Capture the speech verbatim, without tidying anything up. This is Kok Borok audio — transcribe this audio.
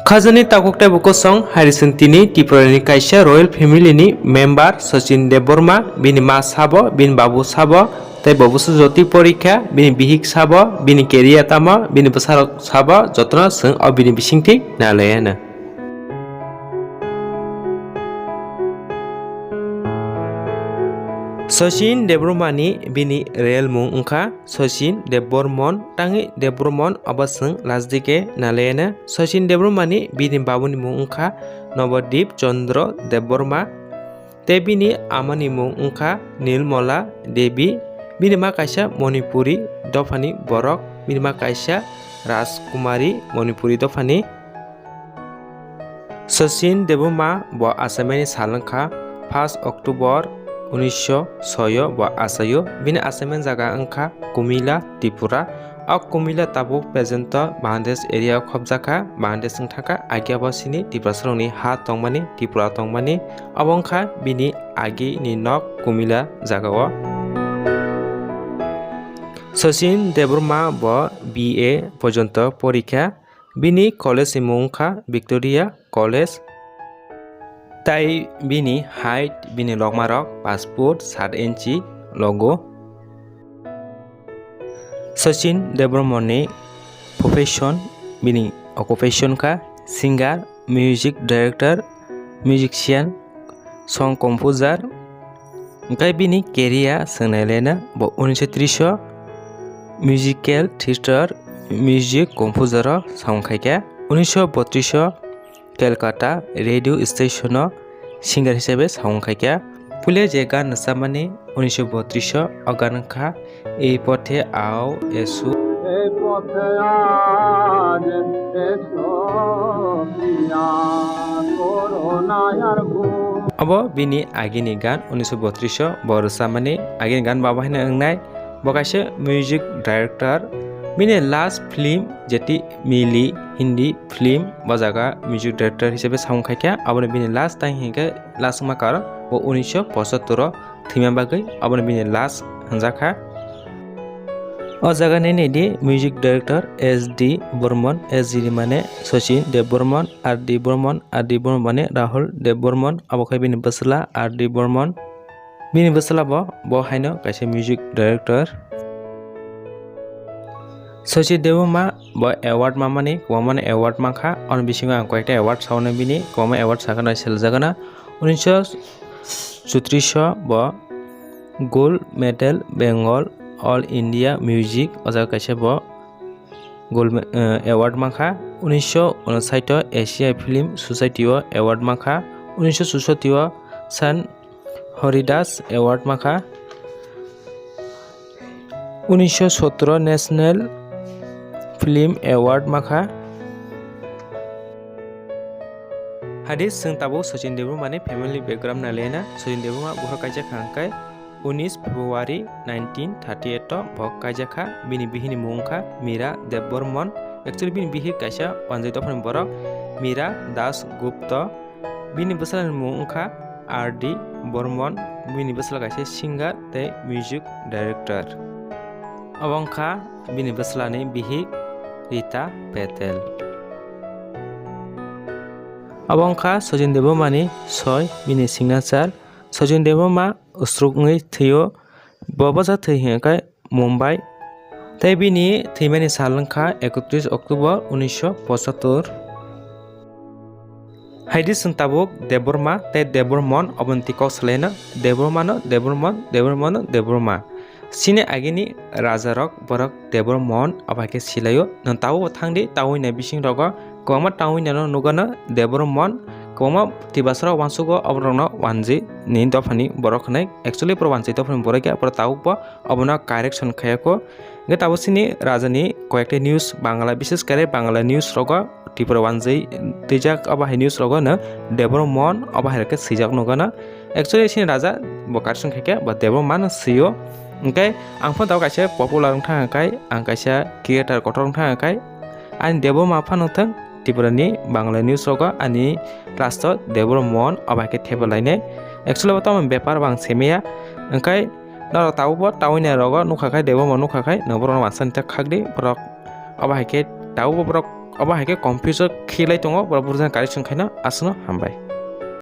Khajani takhuk tei bukosong hai ri chwng tini Tripura ni kaisa royal family ni member Sachin Debbarma, bini ma sabo, bini babu sabo, tei bo bwswk Jyoti Porikha, bini bihik sabo, bini career tamo, bini bwsarok sabo, jotono chwng o bini bisingtwi nai lai anw. Sachin Debbarma ni bini real mung wngkha Sachin Debbarman, tangwi Debbarman obo chwng last dike nai lai anw. Sachin Debbarma ni bini babuni mung wngkha Nobadip Chandra Debbarma, tei bini amani mung wngkha Nirmala Devi. Bini ma kaisa Manipuri dophani borok, bini ma kaisa Rajkumari Manipuri dophani. Sachin Debbarma bo achaimani sal wngkha first October unisho soi o bo achaio. Bini achaimani jaga wngkha Kumila, Tripura. O Kumila tabuk present o Bangladesh area o khopjakha, Bangladesh wngthangkha, agi abo sini Tiprasarokni ha tongmani, Tripura tongmani. Obo wngkha bini agi ni nok Kumila jaga o. Sachin Debbarma bo B A porjonto porikha. Bini college ni mung wngkha Victoria College. Tai bini height, bini lokmarok paanch foot saat inchi logo. Sachin Debbarma ni profession, bini occupation kha singer, music director, musician, song composer. Hwnkhe bini career swngnai lena bo unisho tris o musical theater music composer o samung khaikha. Unisho botris o Calcutta radio station o singer hisabe samung khaikha. Puila je gan rwchapmani unisho botris o, o gan wngkha Ei pothe ao esu. Obo bini agini gan unisho botris o bo rwchapmani agini gan babo haino wngnai. Bo kaisa music director. Bini last film jeti Mili Hindi film bo jaga music director hisabe samung khaikha. Aboni bini last time hinkhe last wngma karon bo unisho pochattor o thwima bagwi, aboni bini last hwnjakha. O jaga nini di music director S D Burman, S D mane Sachin Dev Burman, R D Burman, R D Burman mane Rahul Dev Burman, abo khai bini bwsla R D Burman. Bini bwsla bo, bo haino kaisa music director. Sachin Debbarma bo award mamani, kwbangma award mankha, oni bisingo ang koyekta award saui bini, kwbangma award sakha na seljagana. Unisho chutris o bo Gold Medal Bengal All India Music, o jaga kaisa bo gold me-, eh, award mankha. Unisho unsait o Asia Film Society o award mankha. Unisho chusoti o San Haridas Award mankha. Unisho sotro National Film Award mankha. Hadi chwng tabuk Sachin Debbarma ni family background nai lena. Sachin Debbarma bukhuk kaijak kha hwnkhe unis February nineteen thirty eight o bo kaijak kha. Bini bihini mung wngkha Meera Debbarman. Actually bini bihi kaisa wanjwi dophani borok, Meera Das Gupta. Bini bwsla ni mung wngkha R D Burman, bini bwsla kaisa singer tei music director. Obo wngkha bini bwsla ni bihik Rita Patel. Obo wngkha Sachin Debbarma ni soi, bini signature. Sachin Debbarma stroke wngwi thwio. Bo bwsa thwi hwnkhe Mumbai. Tei bini thwimani sal wngkha ekotris October unisho pochattor. Haidi chwng tabuk Debbarma tei Debbarman oboni twi kok salaino Debbarmano Debbarman, Debbarmano Debbarma. Chini agini rajarok borok Debbarman obo hai khe silaio. Nwng tabukbo thangdi tauina bisingrogo kwbangma tauinano nukgano Debbarman, kwbangma tibasarok uansugo oborokno wanjwi ni dophani borok hwnwi. Actually borok wanjwi dophani borok ya, borok tabukbo obono correction khaiya kho. Hwnkhe tabuk chini rajani koyekta news Bangla, bishes kare Bangla news rogo Tripura wanjwi twijak obo hai news rogo no Debbarman obo hai khe swijak nukgana. Actually chini raja bo correction khaikhe bo Debbarman swio. Hwnkhe ang phano tabuk kaisa popular wngthang hwnkhe, ang kaisa creator kotor wngthang hwnkhe, ani Debbarma phano thang Tripura ni Bangla news rogo ani last o Debbarman obo hai khe thebalainai. Actually bo tamo bepar bo ang semiya. Hwnkhe norok tabukbo tauina rogo nukha khai, Debbarma nukha khai, no borokno wansani ta khakdi, borok obo hai khe tabukbo borok Obo hai khe confuse khe lai tongo, borok buphang correction khaino aswkno hambai.